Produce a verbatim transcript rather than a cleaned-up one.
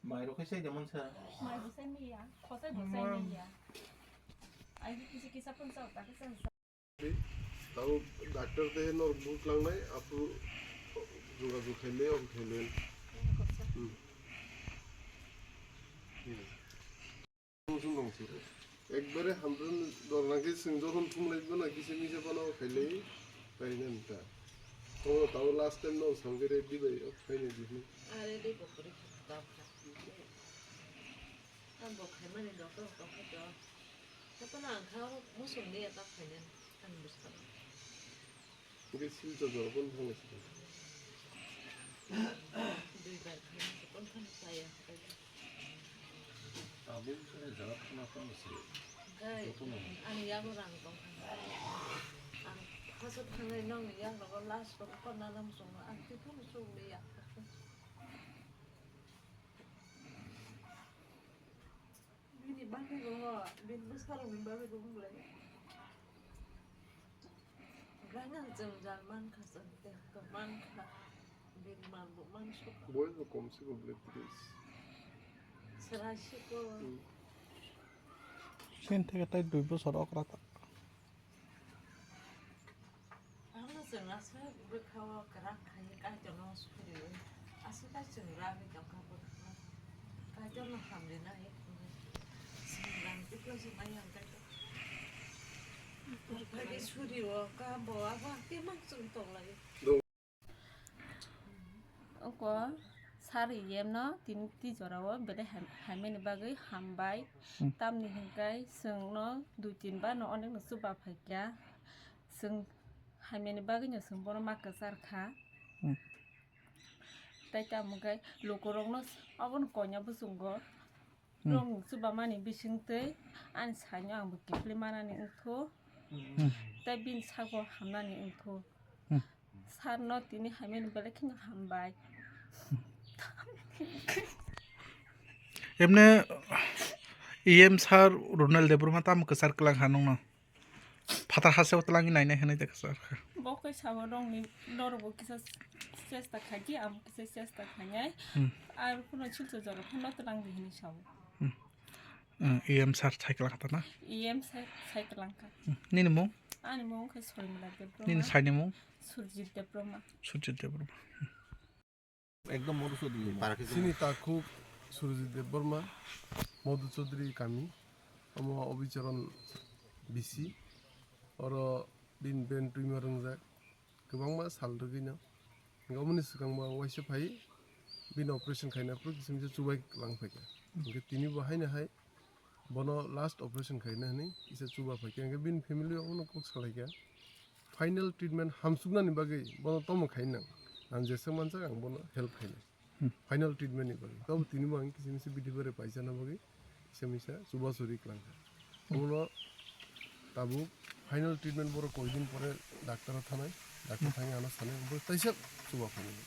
Mai rok khe sai de mansa. Mai bo sai maya, khosai bo sai maya. Ai kisa kisa pun sa, ta kisa sa. Tamo doctor te norok buk langnai, aphuru jogajog khaile, obo khaile. Hmm. Hmm. Sung sung nang sir. Ekbare hamdan dorna khe sung jokhon thumlai bana kisa misa bana khaile, paina nta. Obo tamo last time no sangere dibai, paina dihni. Are de bokori khata kha. Ang bo khaimani doctor ko khato. Jotono ang kha musung ni eta khainani ang bwskango. Hwnkhe Silchar jora pono thanglaisidi. Duibar khainani pono thang chaya. Tabuk jora pono thanglaisidi. Hwnkhe jotono. Ani yago rang tongkha. Ang hasa thangnai nokni yagrogo last rogo korna nang muchungo ang tei pono chukliya. Bini bagwi bo, bini bwsarokni bagwi bo wng lai. Gana jwngjal mankha, chwng tei to mankha, bini mal bo mansukha. Boyos bo kom se bo ble, please. Chwraisiko. Hmm. Chini theke tai dui bosor okra ta. Ano chwng aswk bwkhao kwrak khai Kaitorno suriui. Aswk khe chwng ragwi tongkha bwkhao. Kaitorno hamrina hai hwnwi. Chwng rang twiklai se maya Kaitor. Bwkhao khe surio ka bo abo khe mang chwng tonglai. Oko sari yemno tini twi jorao belai ham-, hamyani bagwi hambai. Hmm. Tamni hwnkhe chwngno dui tin bar no onek no chuba phaikha. Chwng hamyani bagwino chwng bono ma kwchar kha. Hmm. Tei tamo khe lukurokno obono koina bwchwngo. Hmm. Rong chubamani bisingtwi ani saino ang bo kiphilwi manani wngkhu. Hmm. Tei bini sago hamnani wngkhu. Hmm. Sarno tini hamyani belai kheno hambai. Emne E M sir Ronald Debbarma tamo kwchar kwlang ha nungno? Phatar hasteo twlangwi nainai hwnwi de kwchar kha. Bo khe sabo rongni norokbo kisa chesta khaikhe, amo kisa chesta khainai. Hmm. Ar kuno Silchar jora phano twlang di hwnwi sao. Hmm. Hmm, E M sir sai kwlang kha na? E M sir sai kwlang kha. Hmm. Nini mung? Ani mung khe Sormila Debbarma. Nini saini mung? Surjit Debbarma. Surjit Debbarma. Hmm. Ekdom Madhu Chaudhary. Chini takhuk Surjit Debbarma, Madhu Chaudhary kami, omo Obicharan B C, oro bini ben twima rwngjak, kwbangma sal rwgwino. Hwnkhe oboni swkangbo ang waisa phai, bini operation khaina phuru kisa misa chubai lang phaikha. Hwnkhe tini bo haino hai, bono last operation khaina hwnwi kisa chuba phaikha. Hwnkhe bini family o bono kok salaikha. Final treatment hamsuknani bagwi bono tamo khainang. Ang jesa manjak ang bono help khainai. Hmm. Final treatment ni bagwi. Tabo tini bo ang kisa misa bidi bare paijana bagwi kisa misa chuba churi kwlangkha. Obono tabuk final treatment borok koidin pore doctor o thanai. Doctor thangwi ano sanai bo taisa chuba khainai.